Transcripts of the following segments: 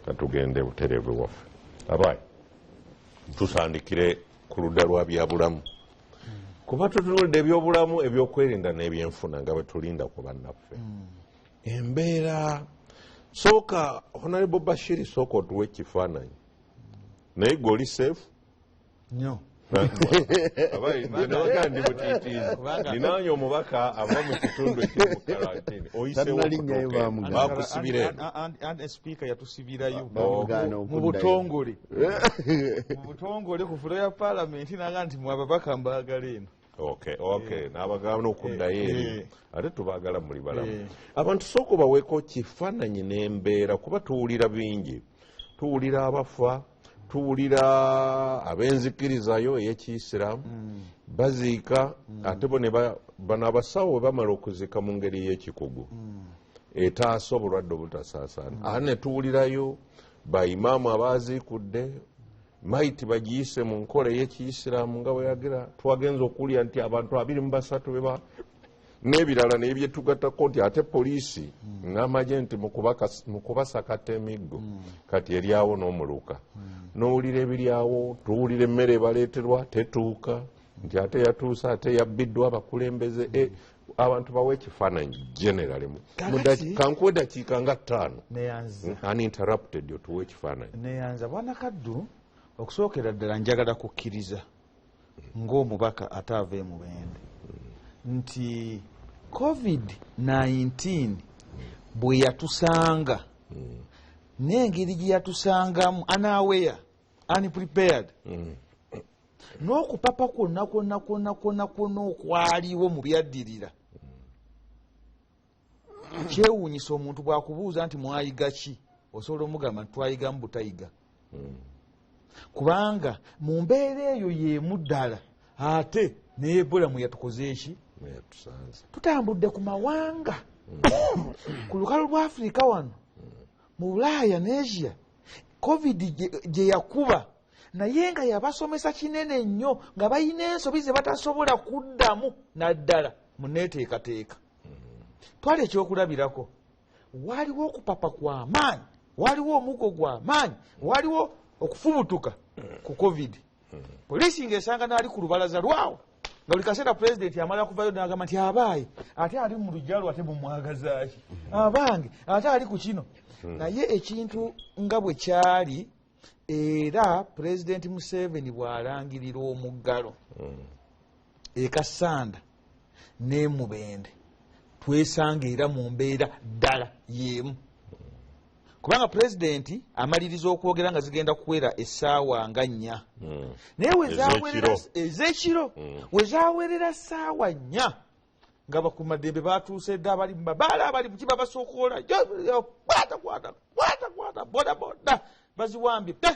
Katugende butereevu waffe. Abayi, tusandikire ku ludda lwa byabulamu, kuba tutunulidde ebyobulamu, ebyokwerinda n'ebyenfuna nga bwe tulinda ku bannaffe. Embeera, sooka Honorable Bashiri, sooka otuwa ekifaananyi, naye gwe oli safe? Nnyo. Abayi, ndi mutiitiizi, ninaanye omubaka ava mu kitundu ekiri mu karantini. Oyisewo? Tannalinyayo, baamugaana. Bakusibira eno. And speaker yatusibirayo Bamugaana mu okuddayo. butongole, mu butongole ku floor ya Paalamenti, naga nti mwe ababaka mbaagala eno. Okay, n'abagaana okuddayo eri. Ate tubaagala muli balamu. Abantu sooka obaweeko kifaananyi n'embeera, kuba tuwulira bingi, tuwulira abafa, tuwulira ab'enzikirizayo ey'ekiyisiraamu baziika, ate bo ne bano abasawo bwe bamala okuziika mu ngeri y'ekikugu etaasa obulwadde obutasaasaana, ate ne tuwulirayo baimaamu abaziikudde maiti bagiyise mu nkola ey'ekiyisiraamu nga bweyagira. Twagenza okuwulira nti abantu 23 beba n'ebirala, naye byetugattako nti ate poliisi n'amagye nti mu kubasakata emiggo kati eryawo n'omuluka, n'owulira ebiryawo. Tuwulira emmere ebaleeterwa tetuuka, nti ate yatuuse, ate yabbiddwa abakulembeze. Abantu bawe ekifaananyi generally. Kakati- Kankuwe dakiika nga 5 Neyanza. uninterrupted, otuwe ekifaananyi. Neyanza, bwana Kaddu. Okusookera ddala njagala kukkiriza ng'omubaka ate ava emubende nti COVID-19 bwe yatusanga n'engeri gye yatusangamu unaware, unprepared, n'okupapa kwonna kwonna kwonna kwonna kwonna okwaliwo mu byaddirira, kyewuunyisa omuntu bw'akubuuza nti mwayiga ki, osobola omugamba nti twayigamu butayiga, kubanga mu mbeera eyo y'emu ddala ate ne Ebola mwe yatukoze eki. Yatusanze. Tutambudde ku mawanga ku lukalu lwa Afirika wano, mu Bulaaya ne Asia, COVID gye yakuba, naye nga yabasomesa kinene nnyo, nga balina ensobi ze batasobola kuddamu, naddala mu neeteekateeka. Twala ekyokulabirako, waliwo okupapa kw'amaanyi, waliwo omuggo gw'amaanyi, waliwo okufubutuka ku COVID. Poliisi ng'esanga n'ali ku lubalaza lwawo, nga buli kaseera pulezidenti amala kuvayo n'agamba nti abaaye ate ali mu lujja lwo, ate mumwagazaaki abange ate ali ku kino. Naye ekintu nga bwe kyali, era Pulezidenti Museveni bw'alangirira omuggalo ekasanda n'emubende, twesanga era mu mbeera ddala y'emu, kubanga pulezidenti amaliriza okwogera nga zigenda kuwera essaawa nga 4, naye wezawerera ez'ekiro, wezawerera ssaawa 4 nga bakumaddembe batuuse dda, abali mu mabaala, abali mukiba basokoola, kwata kwata kwata kwata, boda boda baziwambye pe.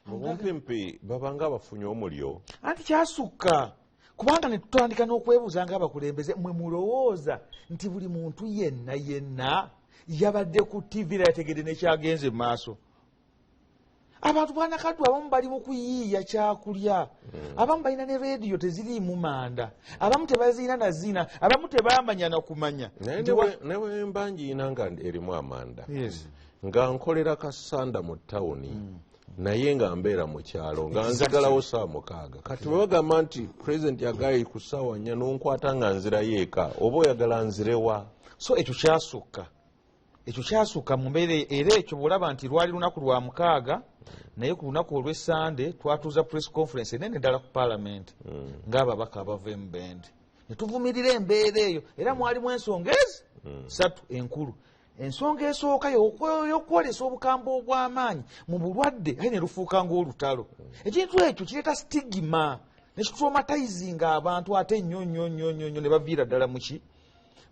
Mu bumpimpi babanga bafunye omulyo. Anti kyasukka, kubanga ne tutandika n'okwebuuza nga abakulembeze, mwe mulowooza nti buli muntu yenna yenna yabadde ku TV era yategedde nekyagenze mu maaso? Abantu bwanakaddu abamu bali mu kuyiiya kyakulya, abamu balina ne rediyo teziriimu manda, abamu tebazirina nazina, abamu tebamanya nakumanya. Naye Nti ne bwe mba ngiina nga erimu amanda, nga nkolera Kasanda mu tawuni, naye nga mbeera mu kyalo, nga nzigalawo saa 6, kati bwe bagamba nti pulezidenti yagaye ku ssaawa 4, nonkwata nga nzirayo eka, oba oyagala nzirewa? So ekyo kyasukka, ekyo kyasukka mu mbeera. Era ekyo bwolaba nti lwali lunaku lwa mukaaga, naye ku lunaku olw'essande twatuuza press conference enene ddala ku Parliament ng'ababaka abava emubende, ne tuvumirira embeera eyo. Era mwalimu ensonga ezi satu enkulu. Ensonga esooka y'okwolesa obukambwe obw'amaanyi mu bulwadde, aye ne lufuuka ng'olutalo. Ekintu ekyo kireeta stigma nekitraumatizinga abantu ate nnyo nnyo nnyo nnyo nnyo, ne baviira ddala muki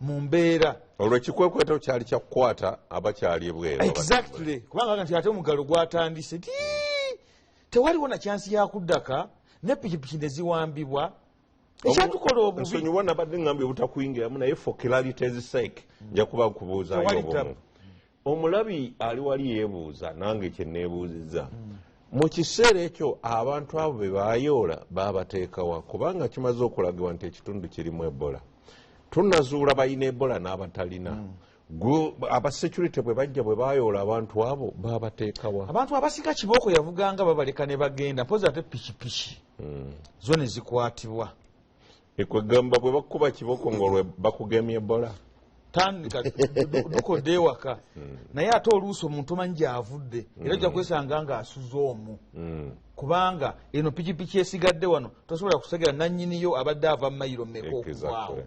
mu mbeera. Olwo ekikwekweto kyali kyakukwata abakyali ebweru? Exactly, kubanga nti ate omugalo gwatandise ti tewaliwo na chance yakuddaka, ne pikipiki ne ziwambibwa. Ekyatukola obubi. Nsonyiwa, nabadde ngambye obutakuyingiramu, naye for clarity's sake nja kuba nkubuuzaayo. Tewali obumu tabu. Omulabi ali wali yeebuuza nange kyeneebuuzizza, mu kiseera ekyo abantu abo be bayoola babateekawa? Kubanga kimaze okulagibwa nti ekitundu kirimu Ebola, tunazuula balina Ebola n'abatalina. Abasecurity bwe bajja, bwe bayoola abantu abo, babateekawa? Abantu abasinga kibooko yavuganga babaleka ne bagenda. Mpozi ate pikipiki zo ne zikwatibwa. Ekwegamba bwe bakuba kibooko ngaolwe bakugemye Ebola. Tandika dukodde ewaka. Naye ate oluusi omuntu omanyi gyavudde, era ojja kwesanga nga asuze omwo, kubanga eno pikipiki esigadde wano tosobola kutegera nannyiniyo abadde ava mayiro meka okuvaawo.